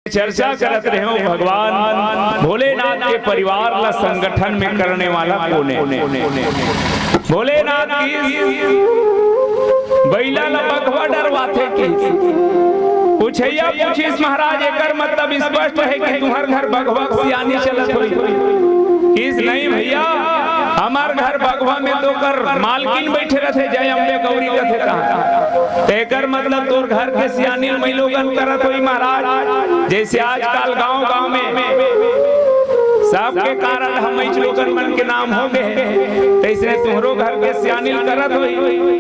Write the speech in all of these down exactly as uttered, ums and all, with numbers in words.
चर्चा करत रहे हो, भगवान भोलेनाथ के परिवार ला संगठन में करने वाला कोन हे? भोलेनाथ की बइला ला बघवा डरवाथे कि? पूछइया पूछिस, महाराज, एकर मतलब स्पष्ट हे कि तुम्हर घर बघवा के सियानी चलत होही। किस नहीं भइया, हमर घर बघवा में तो ओकर मालकिन बइठे रथे, जय अम्बे गौरी कथे तहाँ। त एकर मतलब तोर घर के सियानी ल मइलोगन करत होही महाराज। जइसे आजकल गांव-गांव में सबके कारण हम मइलोगन मन के नाम हो गे हे, तइसने तुम्हरो घर के सियानी ल करत होही।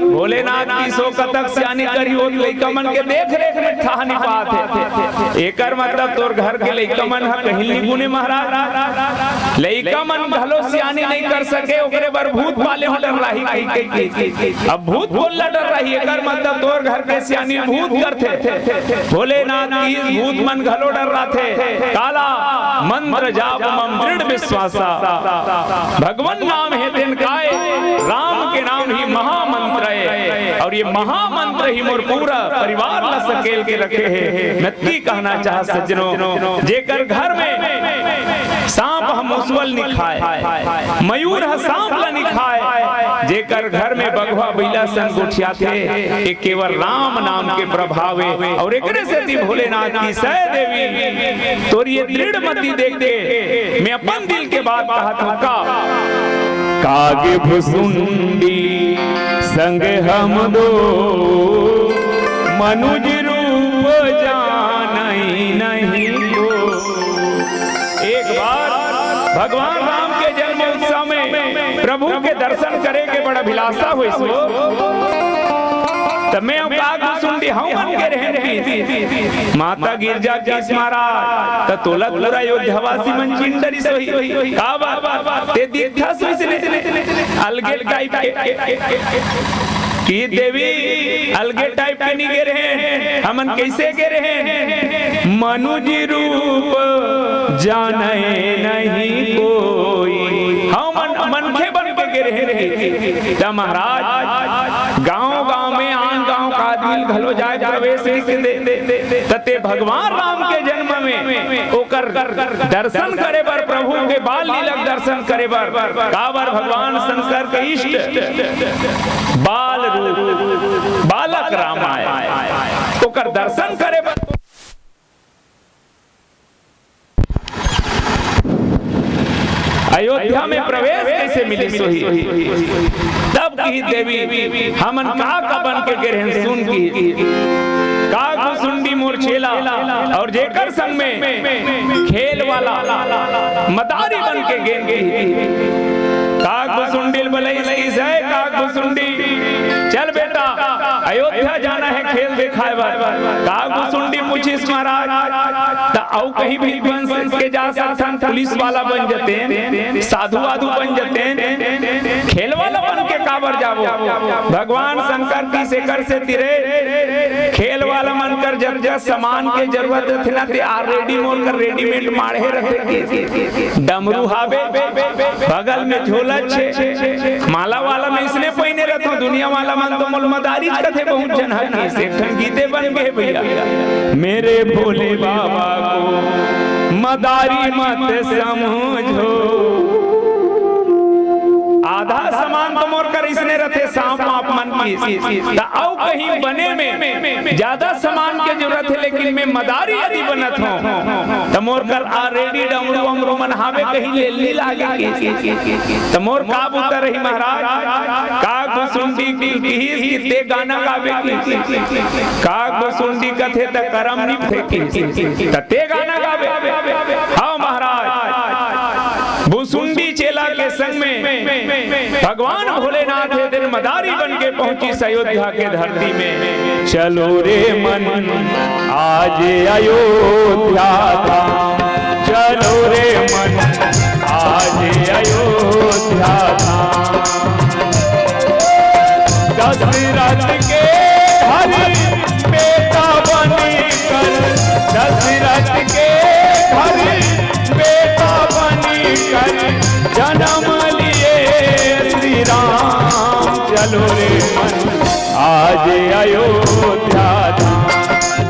भोलेनाथ की सो कतक सियानी करही, ओ लइका मन के देख-रेख में ठहर नइ पात हे। एकर मतलब तोर घर के लइका मन ह कहीं नइ गुने महाराज। लइका मन घलो सियानी नइ कर सके, ओकरे बर भूत पाले हो डरराही कहि के। अब भूत कोन ला डरराही? एकर मतलब तोर घर के सियानी भूत करथे। भोलेनाथ की भूत मन घलो डरराथे। काला मंत्र जाप मम दृढ़ विश्वासा, भगवन नाम हे तेन काय, राम के नाम ही महामंत्र हे। अउ ये महामंत्र ही मोर पूरा परिवार ला सकेल के रखे हे। मैं अतकी कहना चाहत सज्जनों, जेकर घर में सांप ह मुसवा ल नइ खाय, मयूर ह सांप ल नइ खाय, जेकर घर में बघवा बइला संग गोठियाथे, ए केवल राम नाम के प्रभाव हे। अउ एकरे सेती भोलेनाथ की सय देवी तोर ये दृढ़ मति देख के मैं अपन दिल के बात कहत हंव का। काग भुसुंडी संग हम दो, मनुज रूप जानइ नहीं को। एक बार भगवान राम के जन्म उत्सव में प्रभु के दर्शन करे के बड़ अभिलाषा होइस। त मैं अउ काग भुसुंडी हव मन के रहेन कि माता गिरजा किस महाराज, त तोला पूरा अयोध्यावासी मन चिन्ह डरिस होही। काबर? ते दिखथस वइसने अलगे टाइप के। कि देवी अलगे टाइप के नइ गे रहेन, हमन कइसे गे रहेन? मनुज रूप जानइ नहीं कोई। हमन मनखे बन के गे रहेन। त महाराज, गांव-गांव में आन गांव का आदमी ल घलो जाय प्रवेश नइ दे। त ते भगवान राम के जन्म में ओकर दर्शन करे बर, प्रभु के बाल लीला के दर्शन करे बर, काबर भगवान शंकर के इष्ट बाल रूप बालक राम आय, ओकर दर्शन करे बर अयोध्या में प्रवेश कइसे मिलिस होही? तब किहिस देवी, हमन काग बन के गे रहेन, सुन किहिस। काग भुसुंडी मोर चेला अउ जेकर संग में खेल वाला मदारी बन के गेन किहिस। काग भुसुंडी ल बलइस किहिस, "ए काग भुसुंडी, चल बेटा, अयोध्या जाना हे खेल देखाय बर।" काग भुसुंडी पूछिस, "महाराज, त अउ कहीं भी बन के जा सकथन, पुलिस वाला बन जतेन, साधु वाधु बन जतेन, खेल वाला बन के काबर जाबो?" भगवान शंकर किहिस, "एकर सेती रे, खेल वाला मन कर जब जब सामान के जरूरत रथे ना, ते already मोर कर readymade माढ़े रथे।" डमरू हावे, बगल में झोला छे, माला वाला में इसने पहिने रथों, दुनिया वाला मन तो मोला मदारी कथे, बहुत झन हर किहिस। एक ठन गीते बन गे भइया, मेरे भोले बाबा को मदारी मत समझो। आधा सामान तो मोर कर इसने रथे, सांप वाप मन किहिस। त अउ कहीं बने में जादा सामान के जरूरत हे, लेकिन मैं मदारी यदि बनत हंव, त मोर कर already डमरू अमरू मन हावे, कहीं ले ली लागे किहिस। त मोर का बुता रही महाराज? काग भुसुंडी किहिस कि ते गाना गाबे किहिस। काग भुसुंडी कथे त करम नइ थे किहिस। त ते गाना गाबे। हव महाराज, भुसुंडी चेला के संग में भगवान भोलेनाथ ए दिन मदारी बन के पहुंचिस अयोध्या के धरती में। चलो रे मन आज अयोध्या धाम, चलो रे मन आज अयोध्या धाम। दशरथ के घर बेटा बनकर, दशरथ के घर बेटा बनकर जन्म लिए श्री राम। चलो रे मन आज अयोध्या धाम,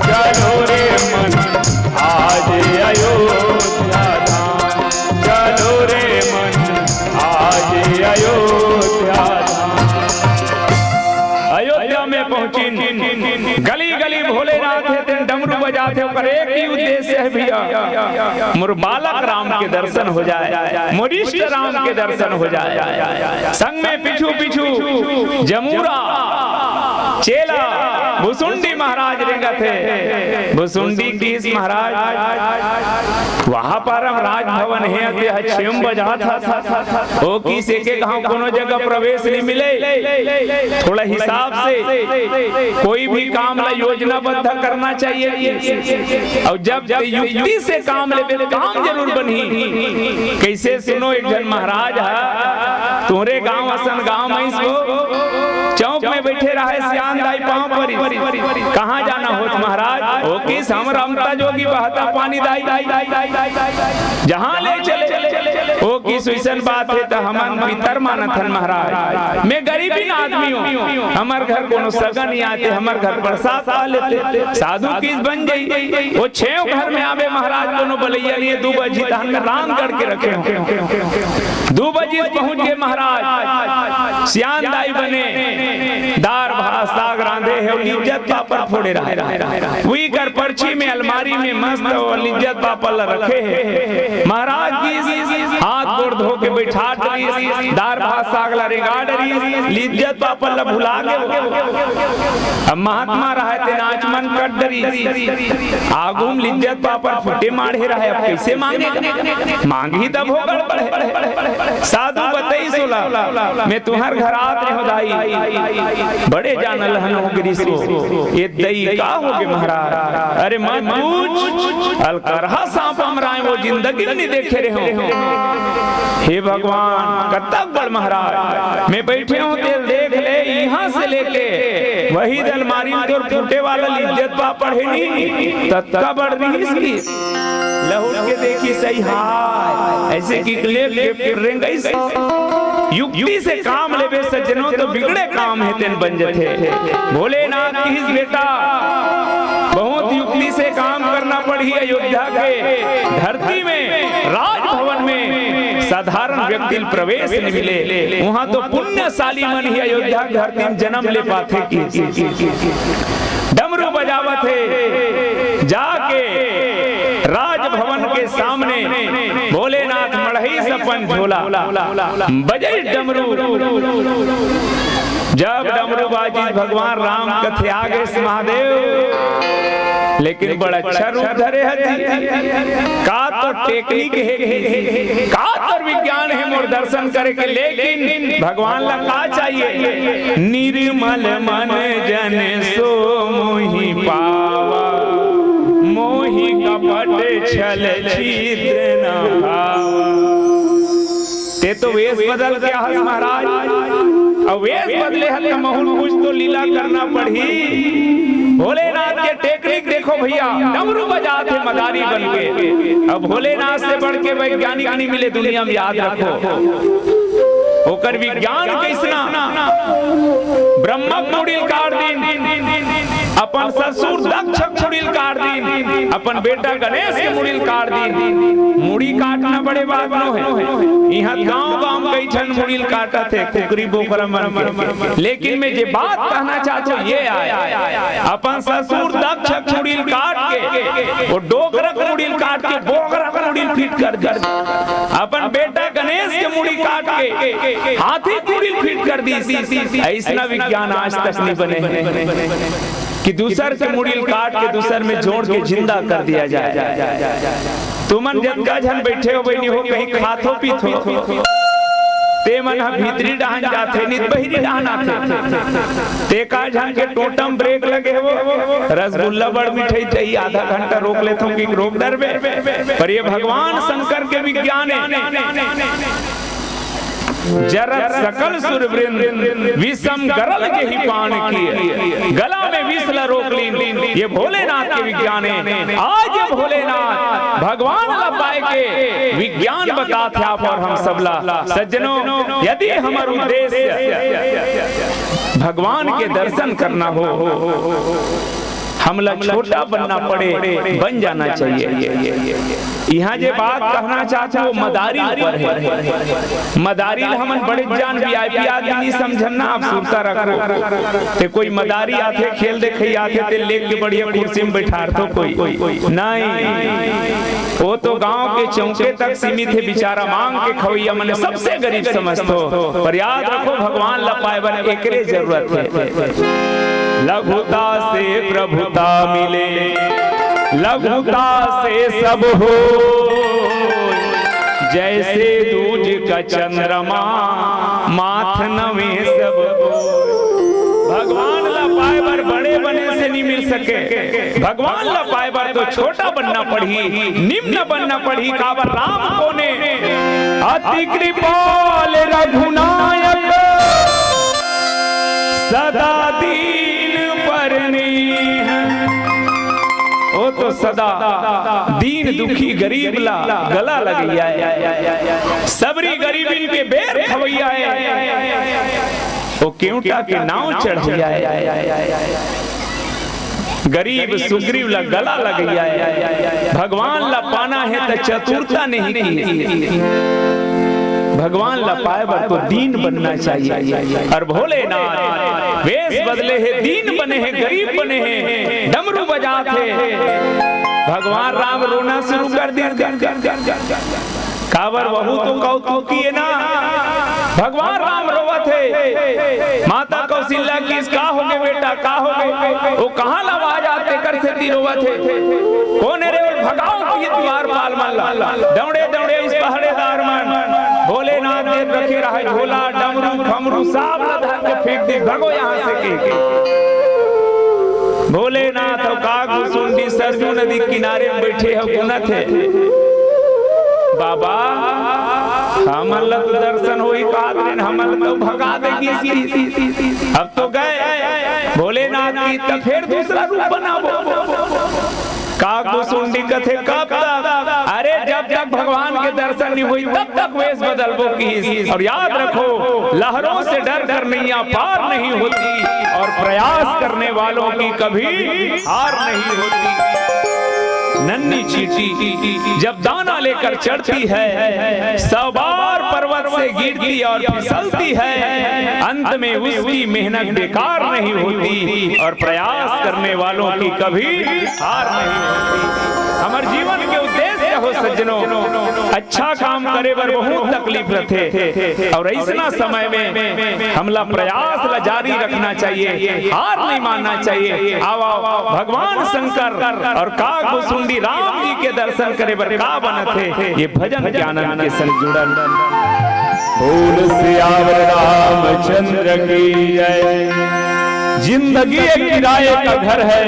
चलो रे मन आज अयोध्या में पहुंचिन, गली गली भोलेनाथ हे, तेन डमरू बजाथे, ओकर एक ही उद्देश्य हे भैया, मोर बालक राम के दर्शन हो जाए, मोर इष्ट राम के दर्शन हो जाए। संग में पीछू पीछू जमूरा चेला भुसुंडी महाराज रेंगत हे। भुसुंडी किस महाराज, वहां पर हम राजभवन हे, ते ह छेम बजात ह। ओ किस एक एक गांव कोनो जगह प्रवेश नहीं मिले। थोड़ा हिसाब से कोई भी काम ला योजनाबद्ध करना चाहिए। और जब युक्ति से काम लेबे, काम जरूर बनही। कैसे सुनो, एक झन महाराज ह, तोरे गांव असन गांव में इसको चौक में बैठे रहे, सियान दाई पांव परी, कहाँ जाना होत महाराज? ओ किस हम रमता जोगी बहता पानी दाई, जहाँ ले चले। ओ किस अइसन बात हे त हमन पितर मानत हन महाराज। मैं गरीबीन आदमी हूँ, हमर घर कोनो सगा नहीं आते, हमर घर प्रसाद पा लेते। साधु किस बन जाई, ओ छेव घर में आबे महाराज, कोनो बलैया नहीं हे, दू बजी तहन में रांध गढ़ के रखे हूँ। दू बजी पहुंच गए महाराज, सियान दाई बने, दार भात साग रांधे हे, लिज्जत पापड़ फोड़े रहे। उही कर पर्ची में अलमारी में मस्त वो लिज्जत पापड़ ला रखे हे। महाराज जी हाथ गोड़ धो के बैठा डरिस, दार भात साग ला रेंगा डरिस, लिज्जत पापड़ ला भुला गे। अब महात्मा रहे ते नाच मन कर डरिस, आगू में लिज्जत पापड़ फूटे माढ़े रहे, अब कैसे मांगेगा? मांगही तब हो गड़बड़ हे। साधु बतई सोला, मैं तुम्हर घर आत रहे हो दाई, बड़े जानल हन हो गिरीश हो। ए दई का होगे महाराज? अरे मत पूछ, अलकरहा सांप अमराए वो जिंदगी में नहीं देखे रहे हो। हे भगवान, कतक बड़ महाराज, मैं बैठे हूँ, तेल देख ले, यहाँ से लेके वही दलमारी में तोर फूटे वाला लिज्जत पापड़ हे नहीं, ततका बड़ रिहिस की लहुट के देखी सही हाय, ऐसे कि ले के रेंगइस। युक्ति से काम लेबे सज्जनों, तो बिगड़े काम हे तेन बन जथे। भोलेनाथ किहिस बेटा, बहुत युक्ति से काम करना पड़ही। अयोध्या के धरती में, राजभवन में साधारण व्यक्ति ल प्रवेश नहीं मिले, वहां तो पुण्यशाली मन ही अयोध्या के धरती में जन्म ले पाथे। कि डमरू बजावत हे, जाके राजभवन के सामने भोलेनाथ मढ़ई से अपन झोला बजई डमरू। जब डमरू बाजी, भगवान राम कथे, "आ गे महादेव।" लेकिन बड़ा अच्छा रूप धरे हथी। का तो टेक्निक हे, का तो विज्ञान हे मोर दर्शन करे के, लेकिन भगवान ला का चाहिए? "निर्मल मन जन सो मोहि पावा, मोहि कपट छल छिद्र न भावा।" ते तो वेश बदल के आहस महाराज, अउ वेश बदले हस त महूं कुछ तो लीला करना पड़ही। भोलेनाथ के टेक्निक देखो भैया, डमरू बजात हे मदारी बन के। अब भोलेनाथ से बढ़ के वैज्ञानिक नहीं मिले दुनिया में, याद रखो। ओकर विज्ञान कैसना, ब्रह्मा के मुड़ी ल काट दिन, अपन ससुर दक्ष के मुड़ी ल काट दिन, अपन बेटा गणेश के मुड़ी ल काट दिन। मुड़ी काटना बड़े बात नो हे। इहाँ गांव गांव कई ठन मुड़ी ल काटत हे, कुकरी बोकरा मन के। लेकिन मैं जे बात कहना चाहत हूँ, ये आय, अपन ससुर दक्ष के मुड़ी ल काट के, वो डोकरा के मुड़ी ल काट के, बोकरा के मुड़ी ल फिट कर दे। अपन बेटा गणेश के मुड़ी काट के हाथी के मुड़ी ल फिट कर दिस। अइसना विज्ञान आज तक नहीं बने हे कि दूसर के मुड़ी ल काट के दूसर में जोड़ के जिंदा कर दिया जाए। तुमन जतका झन बैठे हो, बहिनी हो, कहीं खाथो पीथो, ते मन ह भीतरी डहान जाथे, नित बहिरी डहान आथे। ते का झन के टोटम ब्रेक लगे हो, रसगुल्ला बड़ मिठाई चाहिए, आधा घंटा रोक लेथों कि रोक डरबे। पर ये भगवान शंकर के विज्ञान हे। जरत सकल सुर वृंद, विषम गरल जेहि पान किए। गला में विष ला रोक लीन, ये भोलेनाथ के विज्ञान हे। आज ये भोलेनाथ भगवान ला पाए के विज्ञान बतात हे आप और हम सबला। सज्जनों, यदि हमर उद्देश्य भगवान के दर्शन करना हो, हमला छोटा बनना पड़े, बन जाना चाहिए। इहाँ जे बात कहना चाहत हँव, वो मदारी ऊपर हे। मदारी ल हमन बड़े जान, VIP आदमी नहीं समझन ना, आप सुरता रखो। ते कोई मदारी आथे, खेल देखे आथे, ते लेके बढ़िया कुर्सी में बैठारथो कोई। नहीं, वो तो गांव के चौके तक सीमित हे, बेचारा मांग के खवैया मन ल सबसे गरीब समझथो। पर याद रखो, भगवान ला पाए बर एकरे जरूरत हे। लघुता से प्रभुता मिले, लघुता से सब हो, जैसे दूज का चंद्रमा, माथ नवे सब हो। भगवान ला पाए बर बड़े बने से नहीं मिल सके। भगवान ला पाए बर तो छोटा बनना पड़ही, निम्न बनना पड़ही। काबर राम कोने? अति कृपाल रघुनायक, सदा दीन पर नेह। वो तो सदा दीन दुखी गरीब ला गला लगइया हे, सबरी गरीबिन के बेर खवैया हे। वो केवटा के नाव चढ़ैया हे। गरीब सुग्रीव ला गला लगैया हे। भगवान ला पाना हे त चतुरता नहीं की, भगवान ला पाए बर तो दीन बनना चाहिए। और भोलेनाथ वेश बदले हे, दीन बने हे, गरीब बने हे, डमरू बजात हे। भगवान राम रोना शुरू कर दे। काबर वहू तो कौतुकी हे ना। भगवान राम रोवत हे, माता कौशल्या किहिस, "का होगे बेटा, का होगे?" वो कहाँ ला आवाज आत, तेकर सेती रोवत हे। कोन हे रे? भगाओ किहिस द्वारपाल मन ला। दौड़े दौड़े आइस पहरेदार मन, भोलेनाथ दे रखे रहय झोला, डमरू फमरू सब ला धर के फेंक दिस, "भगो यहाँ से" कहिके। भोलेनाथ अउ काकभुसुंडी सरजू नदी किनारे में बइठे हे, गुनत हे, "बाबा, हमन ला तो दर्शन होही कहत रहेन, हमन ला तो भगा दे गिस, अब तो गए।" भोलेनाथ किहिस, "त फेर दूसरा रूप बनाबो।" काकभुसुंडी कथे, "कब तक?" "अरे, जब तक भगवान के दर्शन नहीं होही, तब तक वेश बदलबो" किहिस। और याद रखो, लहरों से डर कर नैया पार नहीं होती, और प्रयास करने वालों की कभी हार नहीं होती। नन्ही चींटी जब दाना लेकर चढ़ती है, सौ बार पर्वत से गिरती और फिसलती है, अंत में उसकी मेहनत बेकार नहीं होती, और प्रयास करने वालों की कभी हार नहीं होती। हमर जीवन के उद्देश्य हो सज्जनों, अच्छा काम करे बर बहुत तकलीफ रथे, और अइसना समय में हमला प्रयास ला जारी रखना चाहिए, हार नहीं मानना चाहिए। आओ, आओ, भगवान शंकर और काकभुसुंडी राम जी के दर्शन करे बर का बनत हे, ये भजन के आनंद के संग जुड़न। बोल सियावर रामचंद्र की जय। जिंदगी एक किराए का घर है,